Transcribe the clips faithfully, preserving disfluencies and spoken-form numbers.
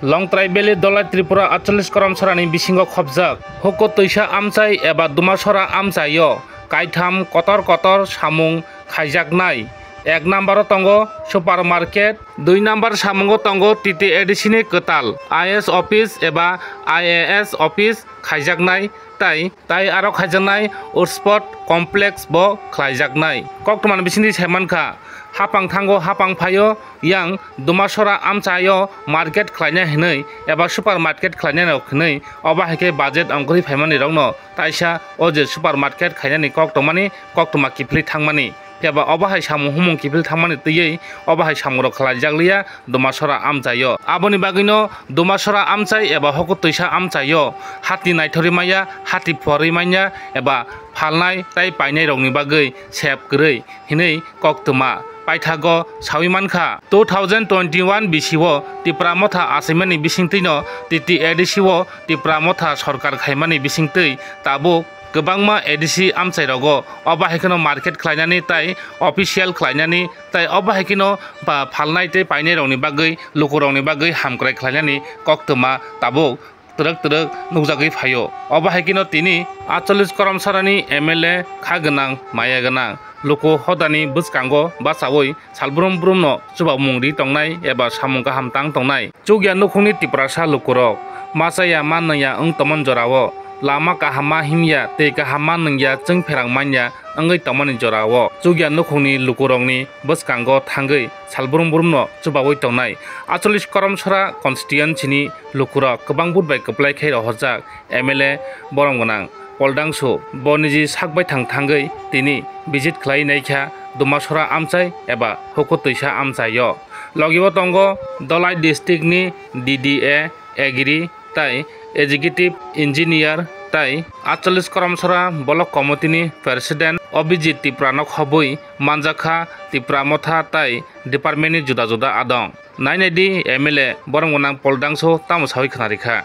Longtrai Valley Dolai Tripura atchollish korom sorani bisingo khopjak. Huku twisa amchai eba Dumasora amchaio kaitham kotor kotor samung khaijaknai. Ek number o tongo supermarket, dui number samungo tongo T T A D C ni kwtal I S office eba I A S office khaijaknai tai Tai aro khaijaknai Urspot Complex bo khlaijaknai. Koktwmani bisingtwi sai mankha, hapang thango, hapang phaio, yang Dumasora amchaio market khlainai hinwi eba supermarket khlainai rok hinwi, obo hai khe budget ongkhorwi phaimani rokno taisa o je supermarket khainani kok tongmani, koktwma kiphilwi thangmani. Phiya ba obo hai samung humung kiphil thangmani twiwi obo hai samungrok khlaijak liya Dumasora amchaio. Aboni bagwino Dumasora amchai eba huku twisa amchaio hati naithorwi manya, hati phuarwi manya eba phalnai tai painairokni bagwi sep kwrwi hinwi koktwma paithago sawi mankha. Two thousand twenty-one bisio Tipra Motha achaimani bisingtwino T T A D C o Tipra Motha sorkar khaimani bisingtwi tabuk kwbangma A D C amchairogo obo hai kheno market khlainani tai official khlainani tai obo hai kheno ba phalnai tei painairokni bagwi, lukurokni bagwi hamkrai khlainani koktwma tabuk twrwk twrwk nukjagwi phaio. Obo hai kheno tini atchollish korom sorani M L A kha gwnang, maya gwnang, luku hodani bwskango bachaui salbrum brumno chubamung ri tongnai eba samung kaham tang tongnai. Chukya nukhungni Tiprasa lukurok machaya ma nungya wng tongmani jorao, lama kaham ma himya tei kaham ma nungya chwng pherang manya wngwi tongmani jorao, chukya nukhungni lukurokni bwskango thangwi salbrum brumno chubaui tongnai. Atchollish Koromsora constituency-ni lukurok kwbang vote bai kwplai khai rohorjak M L A borom gwnang Poldangso bo niji sak baithang thangwi tini visit khlai naikha Dumasora amchai eba Huku Twisa amchaio. Logi o tongo Dholai district ni D D A, Agri tai Executive Engineer tai atchollish Koromsora Block Committee ni President Abhijit Tipra no khobwi manjakha Tipra Motha tai department ni juda juda adong. Nainai di M L A borom gwnang Poldangso tamo sawi khwnarikha.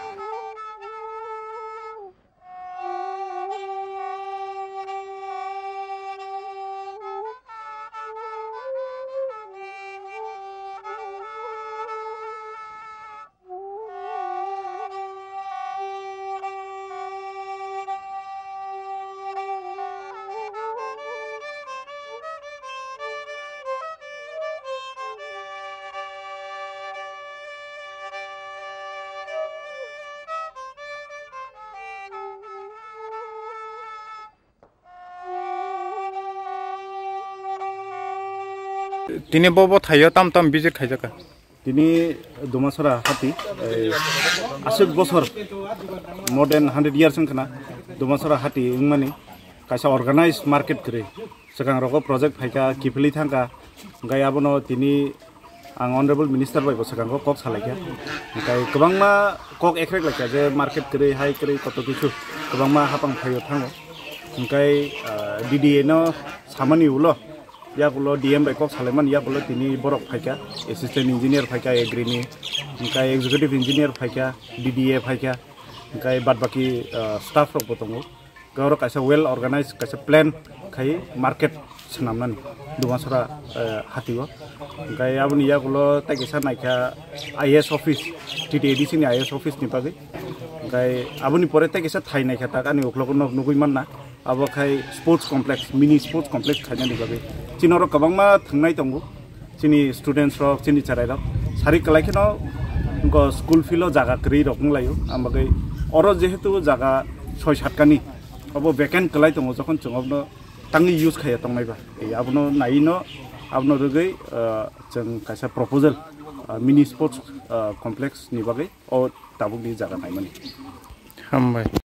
Tini bo bo thaio tam tam visit khaijaka. Tini Dumasora hati, eh, aswk bosor, more than hundred years wngkhana Dumasora hati wngmani kaisa organized market kwrwi. Swkang rogo project phaikha, kiphilwi thangkha, hwnkhe abono tini ang Honorable Minister bai bo swkango kok salaikha. Hwnkhe kwbangma kok ekrek laikha je market kwrwi, hai kwrwi, koto kisu kwbangma hapang phaio thango. Hwnkhe, ah, D D A no samani ulo, yakulo D M bai kok salaimani yakulo tini borok phaikha, assistant engineer phaikha agri ni, hwnkhe executive engineer phaikha, D D A phaikha, hwnkhe bad baki, ah, staff rok bo tongo. Oro kaisa well organized, kaisa plan khai market swnamnani Dumasora, eh, hatio. Hwnkhe aboni yakulo tei kisa naikha I A S office, T T A D C ni I A S office ni bagwi. Hwnkhe aboni pore tei kisa thai naikha tak ani uklogo nok nugwi manna. Abo khai sports complex, mini sports complex khainani bagwi. Chini oro kwbangma thwngnai tongo. Chini students rok, chini cherai rok sari kwlai kheno wngkha school field o jaga kwrwi rok wnglaio. Ang bagwi oro jehetu jaga soi satkani obo vacant kwlai tongo, jokhon chwng obono tangwi use khaiya tongnai ba, tei abono naiwi no abono rwgwi, ah, chwng kaisa proposal, ah, mini sports, ah, complex ni bagwi o tabukni jaga naimani. Hambai.